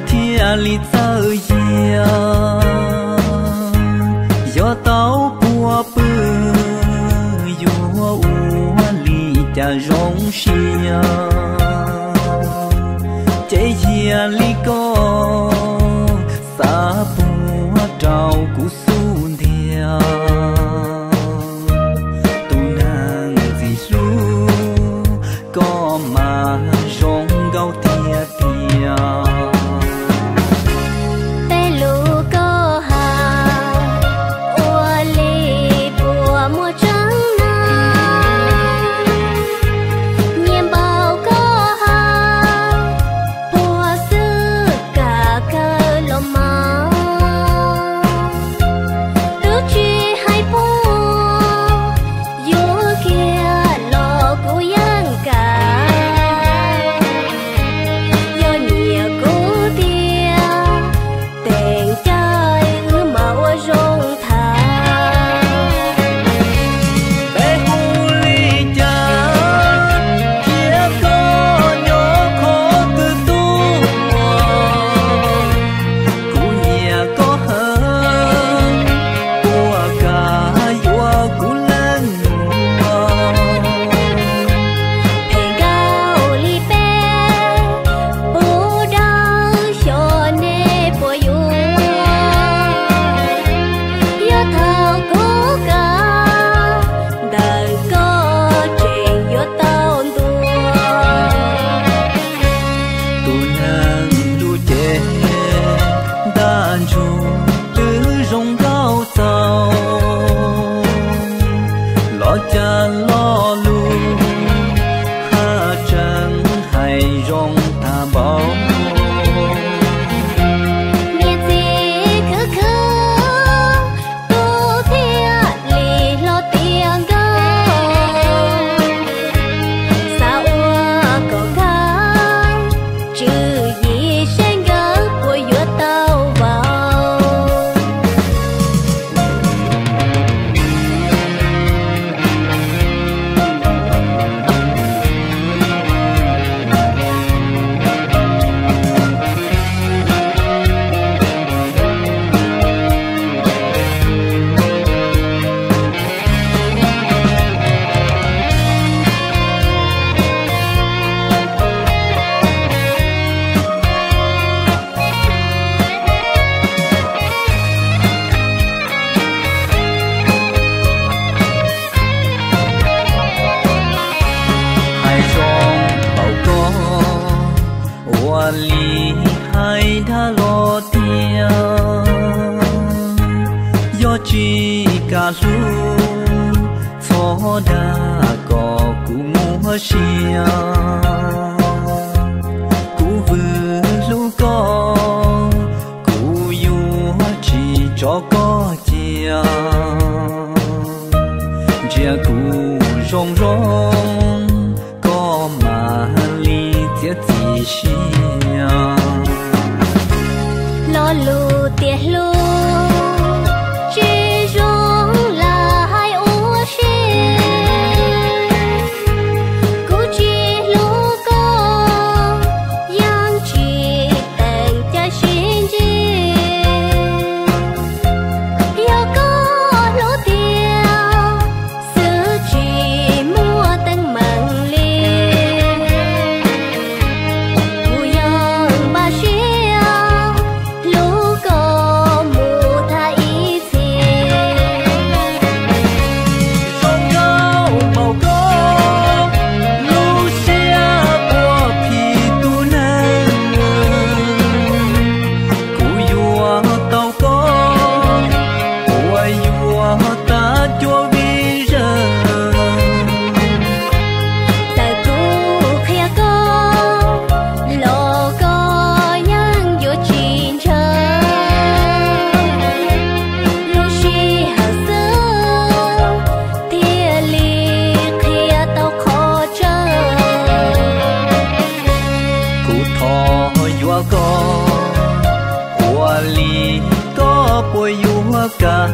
thiaj li txawj yag. Yog tau puas pw yuav ua li cas zoo siab, ces yog li koj xav puas rau kuv xub ntiag. Tus neeg ntxim hlub, koj mas zoo nkauj tiag tiag. Tej lus koj hais ua li puas muaj tseeb na, nyiam npaum koj hais puas xwb kam kawg los mas. Twb tsis hais puas yuav kiag los kuv yeej kam. Yog nyiam kuv tiag, teem caij wb mam ua zoo tham. Peb hu li cas thiab koj nyob qhov twg tuaj, kuv nyiam koj heev, puas kam yuav kuv leej luag. Phem nkauj li peb, puas dawb xyov nej puas yuav. Yog thaum kuv kam, ntawm koj tseem yuav tau ntuas. Tus neeg lub cev ntaj ntsug twb zoo nkauj txaus, los cas lo lus haj tseem hais zoo tag npaum. Niam txiv khwv khwv, tus thiaj li hlob tiav nkauj. Xav ua kom kaj, tswv yim seb nkawd puas yuav tau vauv. Hais zoo npaum koj, ua li hais dag los tiag. Yog tsis kam hlub, txhob dag kom kuv muaj sia. Kuv vwm hlub koj, kuv yuav tsis tso koj cia. Ntsia kuv zoo zoo, koj mam li txiav txim siab. Lo lus tias hlub, tsis zoo lam hais ua si. Kuv tsis hlub koj, yeej tsis teem caij sib ntsib. Yog koj hlub tiag, xwb tsis muaj teeb meem li. Kuv yeej npaj siab hlub koj mus thaj ib txhis. Zoo nkauj npaum koj, lub siab puas phim tus neeg. Kuv yuav tau koj, puas yuav tas cuag vij zawg. Txawm kuv qhia koj, los koj yeej yuav tsis ntshaw. Lub sij hawm xwb thiaj li qhia tau qhov tseeb. Kuv thov yuav koj, ua li koj puas yuav kam?